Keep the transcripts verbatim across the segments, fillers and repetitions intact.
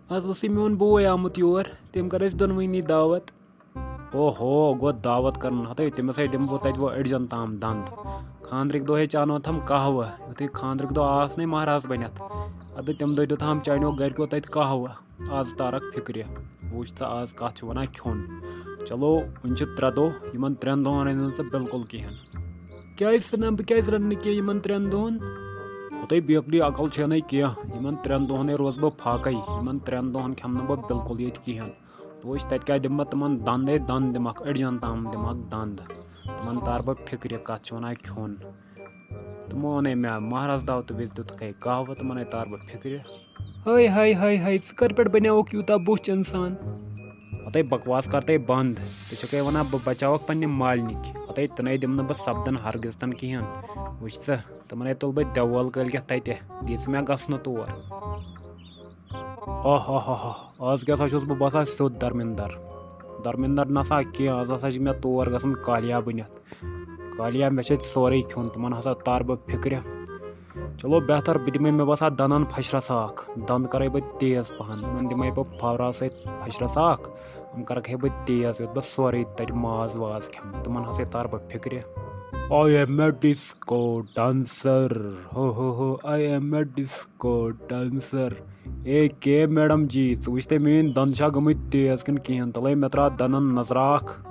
آز اوسُے میون بوے آمُت یور، تٔمۍ کٔر اَسہِ دۄنوٕنی دعوت۔ اوہو، گوٚو دعوت کٔرٕن، ہَتَے تٔمِس ہے دِمہٕ بہٕ تَتہِ وۄنۍ أڈجَن تام دَنٛد۔ خانٛدرٕکۍ دۄہ ہے چانوتھَم قہوٕ، یُتھُے خانٛدرٕکۍ دۄہ آس نے مہراز بٔنِتھ، اَدٕ تَمہِ دۄہ دیُتہَم چانیو گَرِکیو تَتہِ قہوٕ۔ آز تارَکھ فِکرِ، وٕچھ ژٕ آز کَتھ چھِ وَنان کھیوٚن۔ چلو، وٕنہِ چھِ ترٛےٚ دۄہ، یِمَن ترٛٮ۪ن دۄہَن رٔنۍ زِ نہٕ ژٕ بِلکُل کِہیٖنۍ۔ کیٛازِ ژٕ نَمہٕ بہٕ کیٛازِ رَنہٕ نہٕ کینٛہہ یِمَن ترٛٮ۪ن دۄہَن؟ ہَتَے بیکلی، عقل چھے نَے کینٛہہ، یِمَن ترٛٮ۪ن دۄہَن ہے روزٕ بہٕ فاقَے، یِمَن ترٛٮ۪ن دۄہَن کھٮ۪مہٕ نہٕ بہٕ بِلکُل ییٚتہِ کِہیٖنۍ۔ تہٕ وٕچھ تَتہِ کیٛاہ دِمہٕ بہٕ تِمَن دَنٛد ہے دَنٛد دِمَکھ، أڈجَن تام دِمَکھ دَنٛد۔ تِمَن تارٕ بہٕ فِکرِ کَتھ چھِ وَنان کھیوٚن۔ تِمو اوٚن ہے مےٚ مہراز دعوتہٕ وِزِ دیُتُکھ ہے قہوٕ، تِمَن ہے تارٕ بہٕ فِکرِ۔ ہاے ہاے ہاے ہاے، ژٕ کَر پٮ۪ٹھ بَنیوُکھ یوٗتاہ بوٚچھ اِنسان؟ ہَتَے بکواس کَر تَے بنٛد، ژٕ چھَکھ ہے وَنان بہٕ بَچاوَکھ پنٛنہِ مالنِکۍ، ہَتَے تِنَے دِمہٕ نہٕ بہٕ سپدَن ہرگِز تَن کِہیٖنۍ۔ وٕچھ ژٕ، تِمَن ہے تُل بہٕ دٮ۪وول کٲلۍکٮ۪تھ تَتہِ، دِژ مےٚ گژھنہٕ تور۔ آہ آہ آہ آہ، آز کیٛاہ سا چھُس بہٕ باسان سیوٚد درمِندر۔ درمِندر نہ سا کینٛہہ، آز ہسا چھِ مےٚ تور گژھُن کالیا بٔنِتھ۔ کالیا، مےٚ چھِ سورُے کھیوٚن، تِمن ہسا تارٕ بہٕ فِکرِ۔ چلو بہتر، بہٕ دِمے مےٚ باسان دَنٛدن پھشرس اکھ، دَنٛد کرے بہٕ تیز پہن، یِمن دِمے بہٕ پھاورا سۭتۍ پھشرس اکھ، یِم کرکھ ہے بہٕ تیز، یوٚت بہٕ سورُے تَتہِ ماز واز کھٮ۪مہٕ، تِمن ہسا تارٕ بہٕ فِکرِ۔ I am a disco dancer، ہو ہو ہو، I am a disco dancer۔ A K madam ji, ژٕ وٕچھ تہٕ میٲنۍ دَنٛد چھا گٔمٕتۍ تیز کِنہٕ کِہیٖنۍ؟ تَلَے مےٚ ترٛاو دَنٛدَن نظر اکھ۔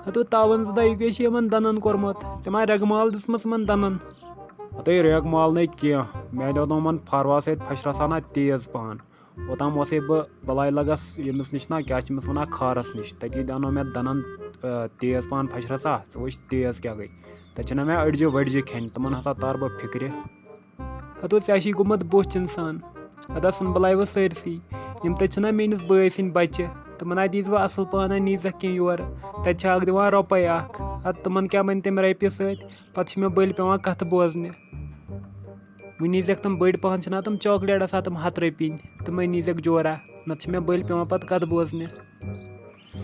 ہتو تاوَن زٕ دۄہ، یہِ کیٛاہ چھِ یِمَن دَنٛدَن کوٚرمُت؟ ژےٚ ما رٮ۪گہٕ مال دِژمٕژ یِمَن دَنٛدَن؟ ہتٕے رٮ۪گ مال نَے کینٛہہ، مےٚ دیُت یِمَن فاروَس سۭتۍ پھَشرَس اَنا تیز پَہَن۔ اوٚتام اوسَے بہٕ بَلاے لَگَس ییٚمِس نِش نا، کیٛاہ چھِ أمِس وَنان، کھارَس نِش۔ تَتی دیٛانو مےٚ دَنٛدَن، آ، تیز پَہَن پھَشرَس اَتھ۔ ژٕ وٕچھ تیز کیٛاہ گٔے۔ تَتہِ چھِنہ مےٚ أڈجہِ ؤڈجہِ کھٮ۪نۍ، تِمَن ہسا تارٕ بہٕ فِکرِ۔ ہتو ژےٚ چھُے گوٚمُت بوٚچھ اِنسان۔ ادا سُنٛد بلاے وۄنۍ سٲرسٕے۔ یِم تَتہِ چھِنہ میٲنِس بٲے سٕنٛدۍ بَچہِ۔ تِمَن اَتہِ ییٖزِ وۄنۍ اَصٕل پانَے، نیٖزٮ۪کھ کینٛہہ یورٕ۔ تَتہِ چھِ اَکھ دِوان رۄپَے اَکھ۔ اَدٕ تِمَن کیٛاہ وَنہِ تَمہِ رۄپیہِ سۭتۍ؟ پَتہٕ چھِ مےٚ بٔلۍ پٮ۪وان کَتھٕ بوزنہِ۔ وۄنۍ نیٖزٮ۪کھ تِم بٔڑۍ پَہَن، چھِنہ تِم چاکلیٹ آسان تِم ہَتھ رۄپِنۍ، تِمَے نیٖزٮ۪کھ جورا۔ نَتہٕ چھِ مےٚ بٔلۍ پٮ۪وان پَتہٕ کَتھٕ بوزنہِ۔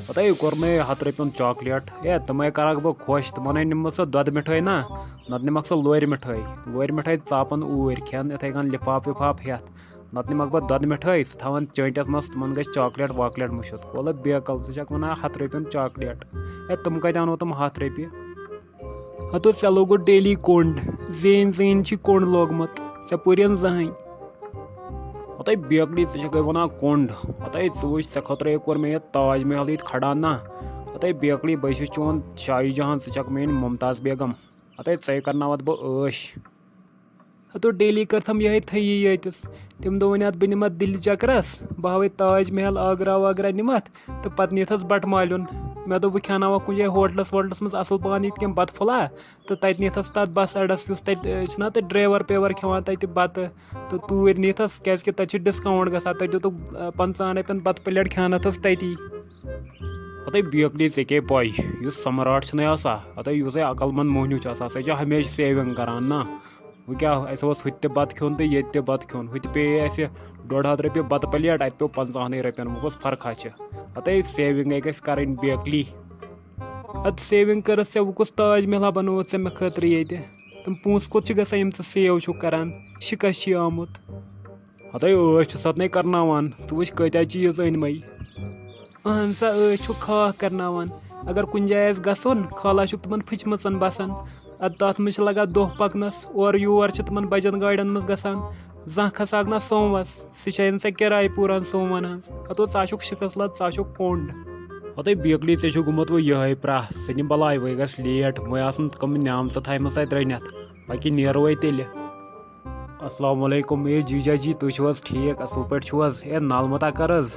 پتہٕ ہے کوٚر مےٚ ہتھ رۄپیُن چاکلیٹ۔ ہے، تِمے کرکھ بہٕ خۄش، تِمن ہے نِمہٕ سۄ دۄدٕ مِٹھٲے نا، نتہٕ نِمکھ سۄ لورِ مِٹھٲے۔ لورِ مِٹھٲے ژاپن اوٗرۍ کھٮ۪ن، یِتھے کٔنۍ لفاف وفاف ہٮ۪تھ۔ نتہٕ نِمکھ بہٕ دۄدٕ مِٹھٲے، سُہ تھاون چٲنٹس منٛز، تِمن گژھِ چاکلیٹ واکلیٹ مُشُتھ۔ کولہٕ بیکل، ژٕ چھکھ ونان ہتھ رۄپیُن چاکلیٹ۔ ہے، تِم کتہِ انو تِم ہتھ رۄپیہِ؟ ہتو ژےٚ لوگُت ڈیلی کوٚنٛڈ، زیٖنۍ زیٖنۍ چھی کوٚنٛڈ لوگمُت، ژےٚ پوٚریٚن زٕہٕنۍ۔ ہتَے بیکلی، ژٕ چھکھے ونان کوٚنٛڈ؟ ہتَے ژٕ وٕچھ، ژےٚ خٲطرٕ ہے کوٚر مےٚ یہِ تاج محل ییٚتہِ کھڑا نا۔ ہتَے بیکلی، بہٕ چھُس چون شاہی جہان، ژٕ چھکھ میٲنۍ ممتاز بیگم۔ ہتَے ژے کرناوتھ بہٕ عٲش۔ ہتو ڈیلی کٔرتھم یِہے تھٔیی یٲتِس۔ تمہِ دۄہ ؤنۍ اتھ بہٕ نِمہٕ اتھ دِلہِ چکرس، بہٕ ہاوے تاج محل، آگرہ واگرہ نِمہٕ اتھ، تہٕ پتہٕ نِتھس بٹہٕ مالیُن۔ مےٚ دوٚپ، بہٕ کھیاناوکھ کُنہِ جایہِ ہوٹلس ووٹلس منٛز اصل پہن یِتھ کٔنۍ بتہٕ پھوٚلہ، تہٕ تتہِ نِتھس تتھ بس اڈس، یُس تتہِ، ٲ، چھُنہ تتہِ ڈرایور پیور کھٮ۪وان تتہِ بتہٕ، تہٕ توٗرۍ نِتھس، کیازِ کہِ تتہِ چھُ ڈسکاونٹ گژھان۔ تتہِ دِتُکھ، ٲ، پنٛژاہن رۄپین بتہٕ پلیٹ کھیانتھس تتی۔ ہتَے بیکلی، ژےٚ کیٛاہ پَے، یُس سمراٹ چھُنَے آسان، ہتَے یُس ہے عقل مند موہنیوٗ چھُ آسان، سُہ چھُ ہمیشہِ سیونگ کران نا۔ وۄنۍ کیٛاہ، اَسہِ اوس ہُتہِ تہِ بَتہٕ کھیوٚن تہٕ ییٚتہِ تہِ بَتہٕ کھیوٚن۔ ہُتہِ پیٚیے اَسہِ ڈۄڈ ہَتھ رۄپیہِ بَتہٕ پَلیٹ، اَتہِ پیوٚو پنٛژاہنٕے رۄپیَن۔ وۄنۍ کۄس فرقہ چھِ؟ ہَتَے سیوِنٛگَے گژھِ کَرٕنۍ بیکلی۔ اَدٕ سیوِنٛگ کٔرٕتھ ژےٚ، وۄنۍ کُس تاج محلہ بَنووُتھ ژےٚ مےٚ خٲطرٕ ییٚتہِ؟ تِم پونٛسہٕ کوٚت چھِ گژھان یِم ژٕ سیو چھُکھ کَران؟ شِکَس چھی آمُت۔ ہَتَے عٲش چھُ سَتنَے کَرناوان، ژٕ وٕچھ کۭتیٛاہ چیٖز أنۍ مَے۔ اہن سا، عٲش چھُ خاک کرناوان۔ اگر کُنہِ جایہِ آسہِ گژھُن، خالہ چھُکھ تِمن پھٕچمٕژن بسن۔ ادٕ تتھ منٛز چھِ لگان دۄہ پکنس، اورٕ یور چھِ تِمن بجن گاڑٮ۪ن منٛز گژھان۔ زانٛہہ کھساکھ نا سوموس، سُہ چھا نہٕ ژےٚ کِراے پوٗران سوموَن ہٕنٛز؟ ہتو ژٕ آسُکھ شِکس لد، ژٕ آسُکھ کوٚنٛڈ۔ ہتٕے بیکلی، ژےٚ چھُ گوٚمُت وۄنۍ یِہوٚے پرٛاہ، ژٕ نہِ بلاے وۄنۍ گژھ لیٹ، وۄنۍ آسن کم نعمژٕ تھایمژٕ اتہِ رٔنِتھ، پکہِ نیرو تیٚلہِ۔ السلام علیکم، اے جیجا جی، تُہۍ چھِو حظ ٹھیٖک؟ اصل پٲٹھۍ چھِو حظ؟ اے نالمتا کر حظ۔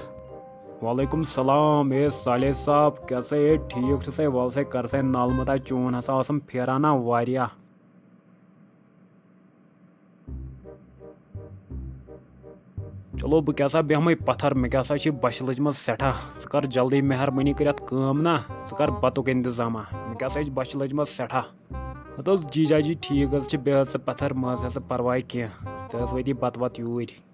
وعلیکم السلام، اے صالح صاحب، کیٛاہ سا، اے ٹھیٖک چھُ سا، وَل سا کر سا نالمتا، چون ہسا اوسُم پھیران نا واریاہ۔ چلو بہٕ کیٛاہ سا بیٚہمَے پتھر، مےٚ کیٛاہ سا چھِ بۄچھِ لٔجمٕژ سٮ۪ٹھاہ، ژٕ کر جلدی مہربٲنی کٔرِتھ کٲم نا، ژٕ کر بتُک انتظامہ، مےٚ کیٛاہ سا چھِ بۄچھِ لٔجمٕژ سٮ۪ٹھاہ۔ ہتہٕ حظ جی جاجی، ٹھیٖک حظ چھِ، بیٚہہ حظ ژٕ پتھر، مہ حظ ہےٚ ژٕ پرواے کینٛہہ، ژےٚ حظ وٲتی بتہٕ وتہٕ یوٗرۍ۔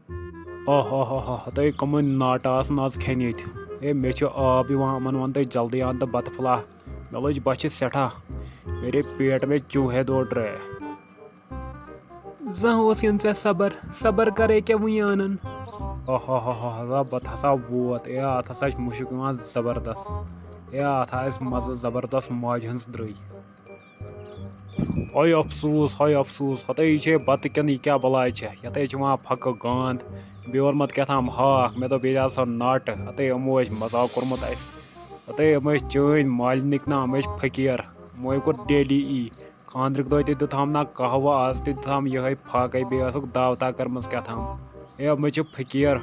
آہ آہ آہ آہ، ہتٲے کمٕے ناٹہٕ آسن آز کھٮ۪نہِ ییٚتہِ۔ ہے، مےٚ چھِ آب یِوان یِمن، وَن تہٕ جلدی اَن تہٕ بتہٕ پھوٚلہ، مےٚ لٔج بۄچھِ سٮ۪ٹھاہ، میرے پیٹ میں چوہے دوڑ رہے۔ زانٛہہ اوس یَن ژےٚ صبر، صبر کرے کیٛاہ وُنہِ اَنَن؟ آہا، بتہٕ ہسا ووت۔ اے، اتھ ہسا چھِ مُشُک یِوان زبردست۔ اے، اتھ آسہِ مزٕ زبردست ماجہِ ہٕنٛز درٕے۔ ہاے افسوس، ہاے افسوس، ہتے یہِ چھے بتہٕ کِنہٕ یہِ کیٛاہ بلاے چھےٚ؟ یتھے چھِ یِوان پھکہٕ گانٛد، بیٚیہِ اوٚنمُت کیٛاہ تام ہاکھ، مےٚ دوٚپ ییٚتہِ آسن ناٹہٕ، ہتے یِمو ٲسۍ مزاق کوٚرمُت اسہِ، ہتے یِم ٲسۍ چٲنۍ مالنٕکۍ نا، یِم ٲسۍ فقیٖر، یِمو ہے کوٚر ڈیلی یی۔ خانٛدرٕکۍ دۄہ تہِ دیُتہَم نہ قہوٕ، آز تہِ دیُتہَم یِہوٚے پھاکَے، بیٚیہِ ٲسٕکھ دعوتہ کٔرمٕژ کیٛاہ تام۔ ہے، یِمَے چھِ فقیٖر۔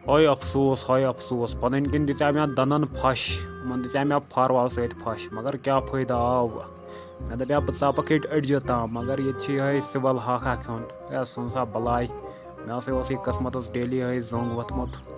ہاے افسوس، ہاے افسوس، پَنٕنۍ کِنۍ دِژے مےٚ دَنٛدَن پھَش، یِمَن دِژے مےٚ فاروَل سۭتۍ پھَش، مگر کیٛاہ فٲیدٕ آو؟ مےٚ دَپیٛاو بہٕ ژاپَکھ ییٚتہِ أڈجہِ تام، مگر ییٚتہِ چھِ یِہوٚے سِوَل ہاکھا کھیوٚن۔ ہے، سُہ سا بَلاے، مےٚ ہسا اوس یہِ قٕسمَتَس ڈیلی یِہوٚے زوٚنٛگ ووٚتھمُت۔